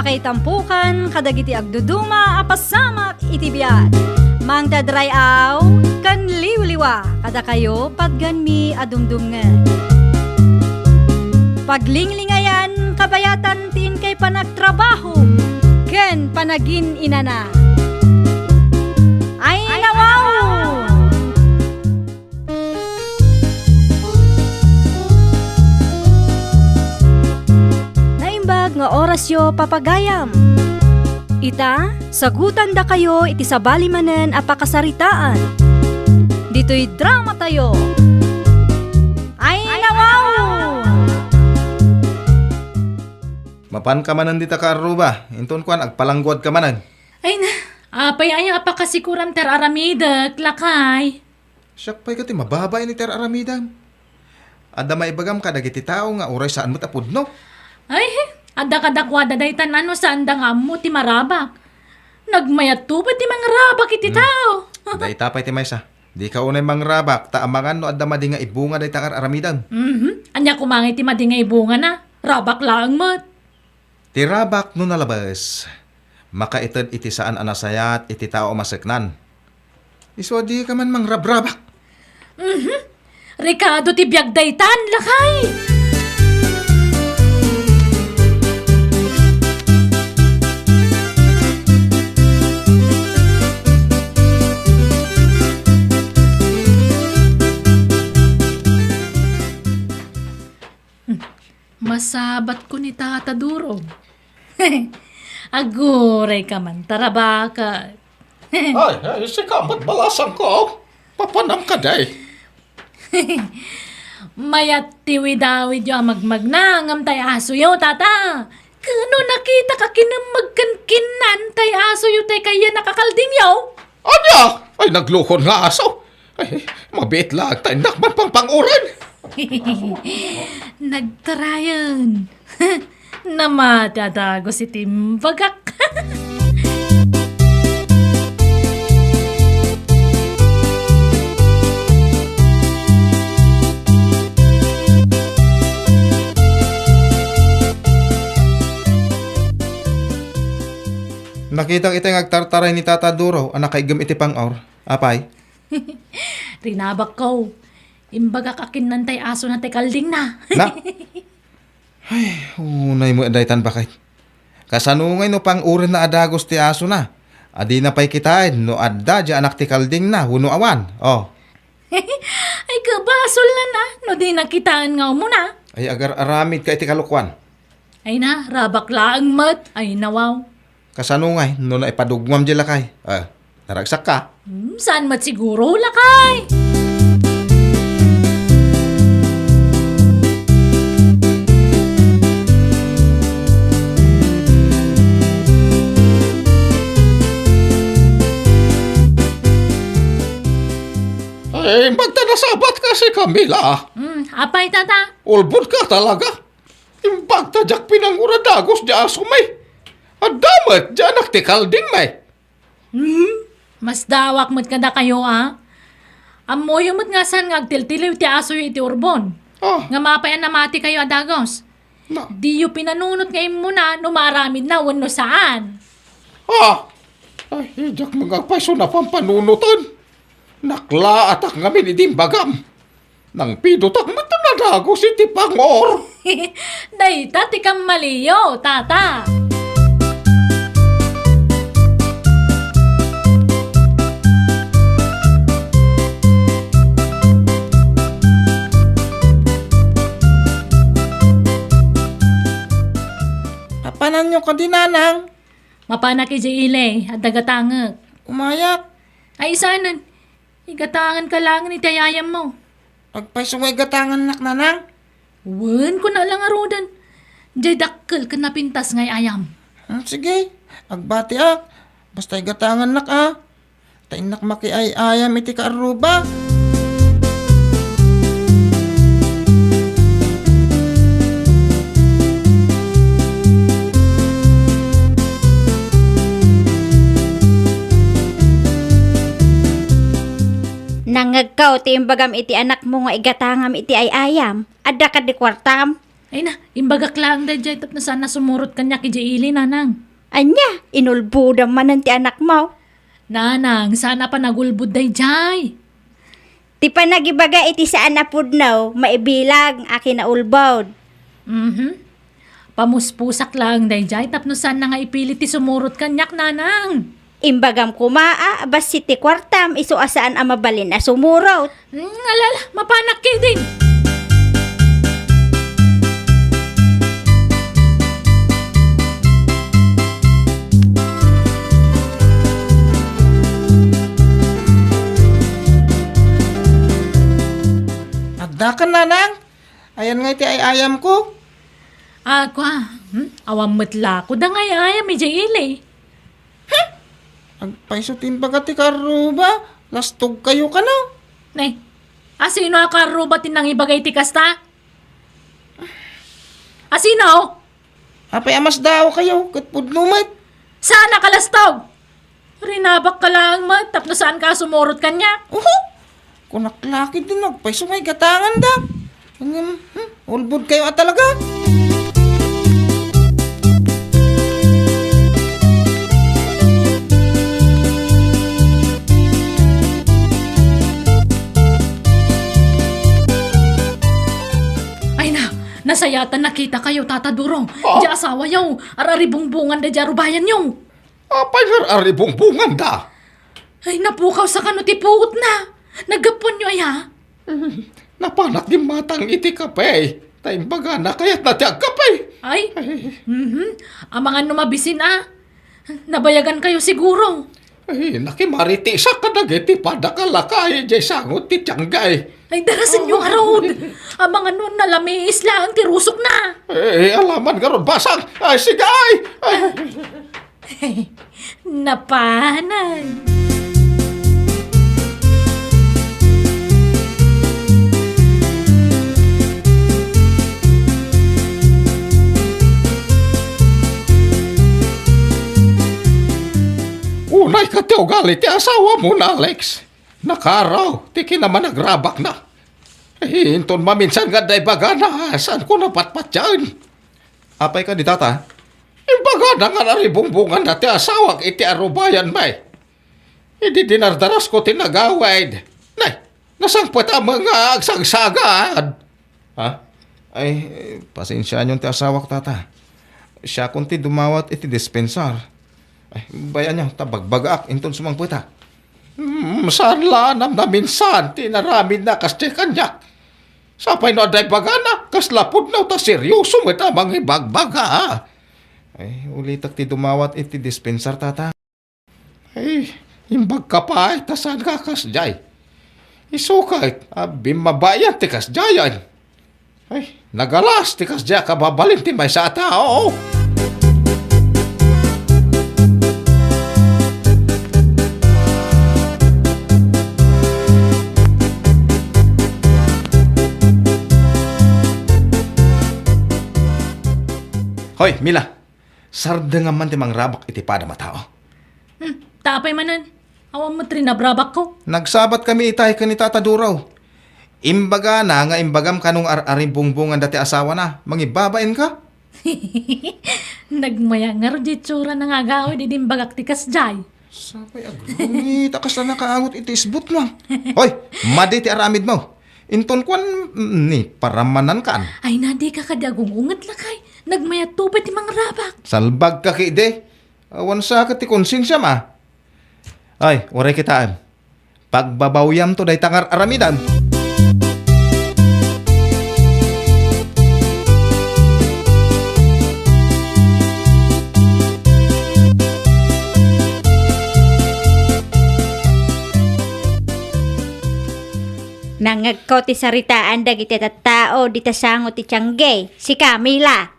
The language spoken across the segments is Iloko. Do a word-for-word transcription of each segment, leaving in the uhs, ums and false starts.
Pakaitampukan kadagiti agduduma a pasamak iti biag. Mangted ray-aw ken liwliwa kadakayo patganmi a dumdumngeg. Paglinglingayan kabayatan ti inkay panagtrabaho ken panagin-inana. Ay, nawaw! Naimbag nga orasyo, papagayam. Ita, sagutandakayo iti sabali manen a pakasaritaan. Ditoy dramatayo. Ay, nawaw! Mapanka manen dita, Kaarruba. Inton kuan, agpalangguadka manen. Ay na, apay aya a pakasikuram ti ar-aramidek, lakay? Siak pay ket ti mababain iti ar-aramidam. Adda maibagam kadagiti tao nga uray saan met a pudno. Ay, adda kadakuada daytan a no saanda nga ammo ti marabak. Nagmayatto pay ti mangrabak iti Hmm. tao. Dayta pay ti maysa. Dika unay mangrabak, ta amangan no adda madi nga ibunga dayta nga ar-aramidam. Mhm. Ania koma ngay ti madi nga ibungana? Rabak laeng met. Ti rabak no nalabes, makaited iti saan a nasayaat iti tao a maseknan. Isu a dika man mangrabrabak. Mhm. Rekado ti biag daytan, lakay! Masabatko ni Tata Duro. Aguray ka man, tarabakat. Ay, ay, sika met balasangko. Papanam ka, day. Mayat ti widawidyo a magmagna ngem tay asoyo, tata. Kano nakitak a kinemmeg ken kinnan tay asoyo tay kayat a kakaldingyo? Ania? Ay, naglukon nga aso. Ay, mabiit laeng ta innak man pangpanguren. Nagtarayen. Namati a dagus iti imbagak. Nakitak iti nga agtartaray ni Tata Duro a nakaiggem iti pang-or. Apay? Rinabakko. Imbagak a kinnan tay asona tay kaldingna. Na? Ay, unay mo daytan, baket. Kasano ngay no pang-urenna a dagus ti asona? A dina pay kitaen no adda diay anak ti kaldingna wenno awan. Oh. Ay, kabasolna na no dina kitaen nga umuna. Ay, agar-aramid ka iti kalokuan. Ay na, rabak laeng met. Ay, nawaw. Kasano ngay no naipadugmam diay lakay? Ah, naragsakka? Hmm, saan met siguro, lakay? Ay, magtanasabat kasi, Camila. Hmm, apay, tata? Ulbod ka talaga. Imbag ta diak pinanguran a dagus diay asomi. Adda met diay anak ti kaldingmi. Hmm? Masdawak met kadakayo, a? Ammoyo met nga saan nga agtiltiliw ti asoyo iti urbon. Ah. Ngem apay a namatikayo a dagus? Na. Diyo pinanunot nga immuna no maaramidna wenno saan. Ah! Ay, diak met nga payso napampanunoten. Naklaatak ngamin idi imbagam. Nangpidotak met a nadagus iti pangor. Dayta ti kammaliyo, tata. Papananyo kadi, nanang? Mapanak idiay ili, adda gatangek. Umayak. Ay, saanen. Igatanganka laengen iti ay-ayammo. Agpayso nga igatangannak, nanang? Wen, kuna la ngaruden. Diay dakkel ken napintas nga ay-ayam. Hmm, sige, agbatiak. Basta igatangannak, a. Ta innak makiay-ayam iti kaarruba. Nangngegko ti imbagam iti anakmo nga igatangam iti ay-ayam. Adda kadi kuartam? Ay na, imbagak laeng daydiay tapno saan a sumurot kaniak idiay ili, nanang. Ania, inulbodam manen ti anakmo? Nanang, saan a panagulbod daydiay. Ti panagibaga iti saan a pudno, maibilang a kinaulbod. Mhm. Pamuspusak laeng daydiay tapno saanna nga ipilit ti sumurot kaniak, nanang. Imbagam koma a bassit ti kuartam isu a saan a mabalin a sumurot. Mm, alala, mapanak ketdin. Addakan, nanang? Ayan nga iti ay-ayamko. Ah, kua, hmm? Awan met la ko da nga ay-ayam idiay ili. Agpayso ti imbaga ti karruba, lastogkayo kano? Ne, asino a karruba ti nangibaga iti kasta? Asino? Apay a masdaawkayo ket pudno met? Saan a kalastog? Rinabakka laeng met tapno saanka a sumurot kaniak. Uhu! Kunak la ketdin agpayso nga igatanganda. Ngem, hmm, ulbodkayo a talaga. Ay na, nasayaat a nakitakayo, Tata Duro. Ah? Diay asawayo, ar-aribungbonganda diay arubayanyo. Apay nga ar-aribungbonganda? Ay, napukawsa kano ti puotna. Naggapuanyo aya? Hmm, napanak dimmatang iti kape. Ta imbagana kayatna ti agkape. Ay? Ay. Mhm. Amangan no mabisin a. Nabayagankayo siguro. Ay, nakimaritisak kadagiti padakal a kayo diay sangot ti tiangge. Ay, darasenyo ngarud. Amangan no nalamiis laeng ti rusokna. Ay, alaman ngarud basang. Ay, sige, ay. Ay. Napanan. Unay ket ti ugali ti asawamon, Alex. Nakaraw ti kinamanagrabakna. Eh, inton maminsan nga adda ibagana, saanko napatpatyaen. Apay kadi, Tata? Imbagana nga ar-aribungbonganda ti asawak iti arubayan, may. Idi dinardarasko ti nagawid. Nay, nasangpet a nga agsagsagad. Ha? Ay, pasensiayon ti asawak, Tata. Siakon ti dumawat iti dispensar. Ay, bay-anyo, ta bagbagaak inton sumangpet a. Hmm, saan la a namnaminsan ti inaramidna kasdiay kaniak? Sapay no adda ibagana, kasla pudno ta seryoso met a mangibagbaga. Ay, ulitek ti dumawat iti dispensar, Tata. Ay, imbagka pay ta saanka kasdiay. Isu ket, a, bimmabayan ti kasdiayan. Ay, nagalas ti kasdiay a kababalin ti maysa a tao. Hoy, Mila, sardengam man ti mangrabak iti padam a tao. Hmm, ta apay manen? Awan met rinabrabakko. Nagsabatkami itay ken ni Tata Duraw. Imbagana nga imbagam kano nga ar-aribungbonganda ti asawana. Mangibabainka? Nagmayat ngarud diay itsurana nga agawid idi imbagak ti kasdiay. Sapay agrumi, ta kasla nakaangot iti isbutna. Hoy, madi ti aramidmo. Inton kuan, mm, ni paramanankan. Ay na, dika kadi agung-unget, lakay. Nagmayatto pay ti mangrabak. Salbagka ketdi. Awan sa ket ti konsensiam a. Ay, uray kitaem. Pagbabawyamto dayta nga ar-aramidem. Nangngegko ti saritaan dagiti tattao dita sango ti tiangge. Sika, Mila.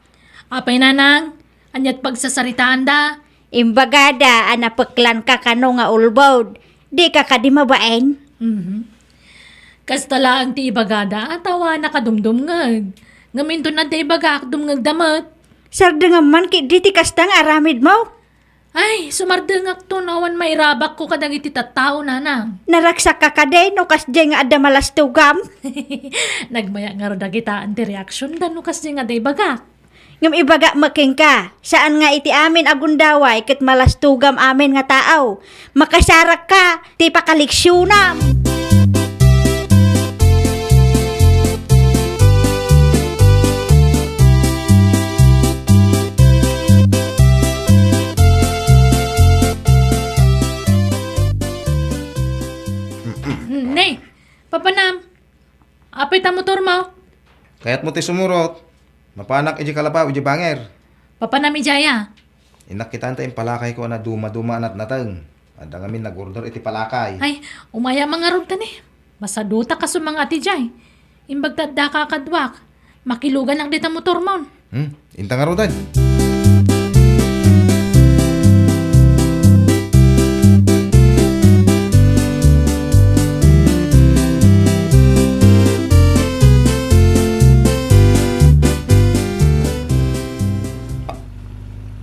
Apay, nanang? Ania't pagsasaritaanda? Imbagada a napeklanka kano nga ulbod. Dika kadi mabain? Mhm. Kasta laeng ti ibagada, a, ta awan a kadumdumngeg. Ngem inton adda ibagak, dumngegda met. Sardengam man ketdi ti kasta nga aramidmo. Ay, sumardengakto no awan mairabakko kadagiti tattao, nanang. Naragsakka kadi no kasdiay nga adda malastugam? Nagmaya ngarud a kitaan ti reaksionda no kasdiay nga adda ibagak. Ngem ibagak met kenka, saan nga iti amin a gundaway ket malastugam amin nga tao. Makasarakka ti pakaleksionam. Ne, papanam. Apay ta motormo? Kayatmo ti sumurot? Mapanak iti kalapaw iti banger. Papanam idiay a? Innak kitaan ta impalakayko a naduma-duma a natnateng. Adda ngamin nag-order iti palakay. Ay, umay a mangarud ta ni. Masaduta kasumanga ti diay. Imbag ta adda kakaduak. Makiluganak dita motormon. Hmm, inta ngaruden.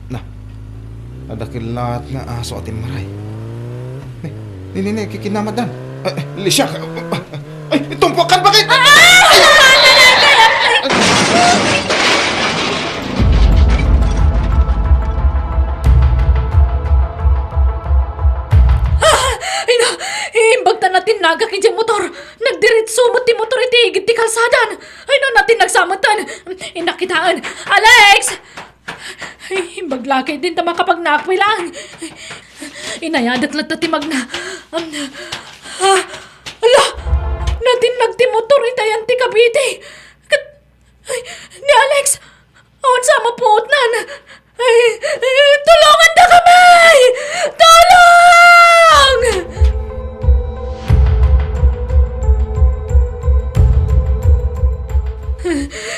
Na, adda kellaat nga aso a timmaray. Ni, ni, ni, ni, kikinamatdan. Ay, ay, Lisiak. Ay, tumpukan bakit? Ay na, imbag ta natinnagak idiay motor. Nagdiritso met ti motor iti igid ti kalsada. Ay na, natinnag sa metten. Innak kitaen. Alex! Ay, imbag la ketdin ta makapagnaakpay lang. Inayadak latta ti magna. Am, ah, ala! Natinnag ti motor iti ayan ti Cavite. Ket, ay, ni Alex! Awan sa mapuotnan! Ay, ay, tulongandakami! Tulong!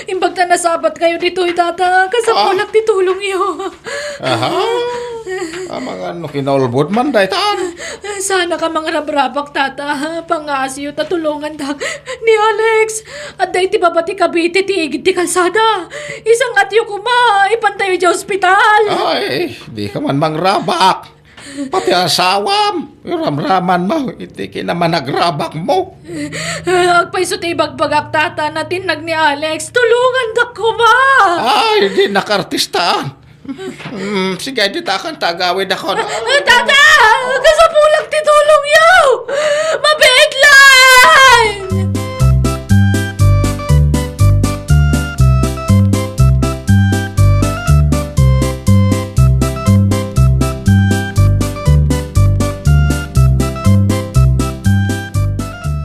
Imbag ta nasabatkayo ditoy, Tata, kasapulak ti tulongyo. Aha. Amangan no kinaulbod man daytan. Saan a ka mangrabrabak, Tata. Pangngaasiyo ta tulongandak. Ni Alex, adda iti baba ti Cavite ti igid ti kalsada. Isangatyo koma, ipantayo idiay ospital. Ay, dika man mangrabak. Pati asawam, iramramanmo iti kinamanagrabakmo. Agpayso ti ibagbagak, Tata, natinnag ni Alex. Tulongandak koma. Ay, di nakartistaan. Hmm, sige, dita kan ta agawidakon. Ah, Tata! Kasapulak ti tulongyo! Mabiit lang!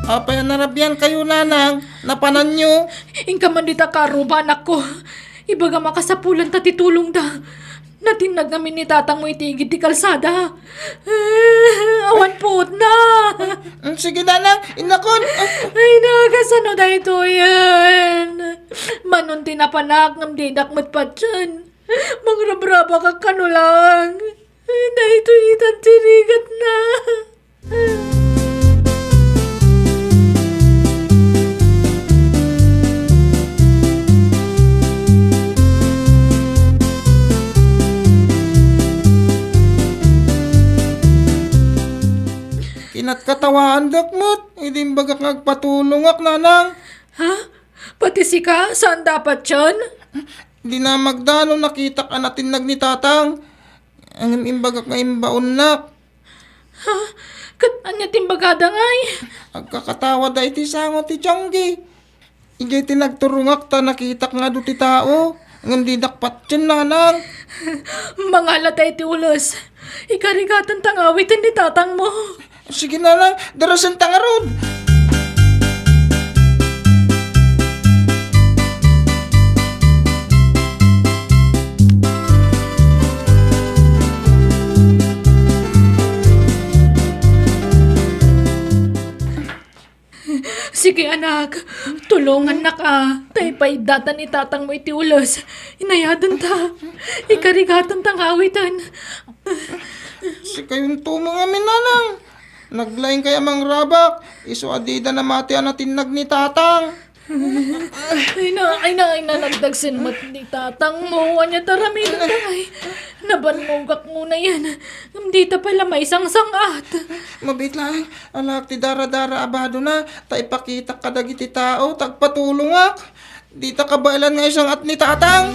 Apay a narabian kayo, nanang? Napananyo? Inka man dita karuba, anakko. Ibagam a kasapulanta ti tulongda. Natinnag ngamin ni tatangmo iti igid ti kalsada. Awan puotna. Mm, sige, nanang, innakon. Ay, na, kasano daytoyen? Manon ti napanak ngem didak met patien. Mangrabrabakak kano lang. Daytoy itan ti rigatna. Kinatkatawaandak met idi imbagak nga agpatulongak, nanang. Ha? Pati sika, saan dapat yan? Dinamagda no nakitak a natinnag ni tatang. Ngem imbagak nga imbaonnak. Ha? Ket ania ti imbagada ngay? Agkakatawa da iti sango ti Tianggi. Idiay ti nagturongak ta nakitak nga adu ti tao. Ngem didak patien, nanang. Mangala ta iti ules. Ikarigatan ta nga awiten ni tatangmo. Sige, nanang, darasen ta ngarud. Sige, anak, tulongannak a, ta ipaiddatan ni tatangmo iti ules. Inayadanta. Ikarigatan ta nga awiten. Sikayonto met ngamin, nanang. Naglaing kay a mangrabak, isu a dida namati a natinnag ni tatang. Ay na, ay na, ay na, nagdagsen met ni tatang mo. Ania ta aramidenta, ay. Nabannogak ngarud. Ngem dita pay la maisangsangat. Mabiit laeng, alaek ti daradara a badona, ta ipakitak kadagiti tao, ta agpatulongak. Dita kabaelan nga isang-at ni tatang.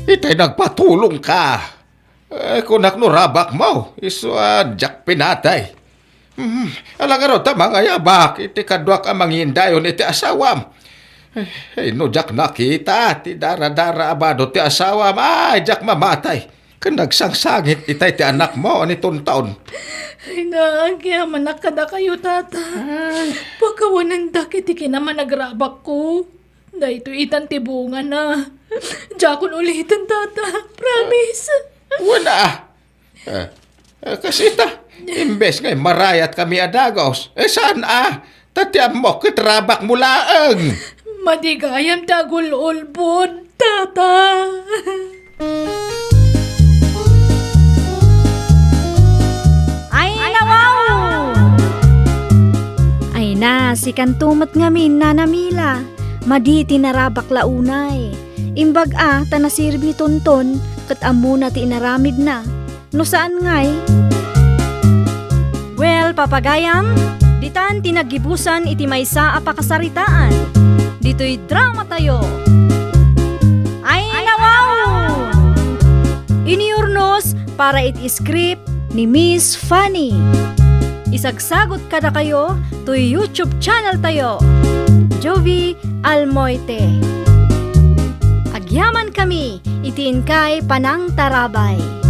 Itay nagpatulongka. Eh, kunak no rabakmo, isu a diak pinatay. Hmm, ala ngarud ta mangayabak iti kaduak a mangindayon iti asawam. Eh, eh, no diak nakita ti daradara a bado ti asawam, ay, diak mamatay. Ken nagsangsangit itay ti anakmo a ni Tonton. Ay, naagyamanak kadakayo, tata. Ay. Pakawanendak iti kinamanagrabakko. Daytoy itan ti bungana. Diakon uliten, tata. Promise. Wen a. Eh, eh, kas ita, imbes nga marayat kami a dagus, eh, saan a? Ta ti ammok ket rabakmo laeng. Madi gayam ti agul-ulbod, tata. Ay, nawaw! Ay na, sikanto met ngamin, Nana Mila. Madi ti narabak la unay. Imbag a ta nasirib ni Tonton ket ammona ti inaramidna. No saan ngay? Well, papagayam, ditan ti naggibusan iti maysa a pakasaritaan. Ditoy drama tayo. Ay, nawaw! Iniurnos para iti script ni Miss Fanny. Isagsagut kadakayo toy YouTube channel tayo, Jovie Almoite. Agyaman kami iti inkay panangtarabay.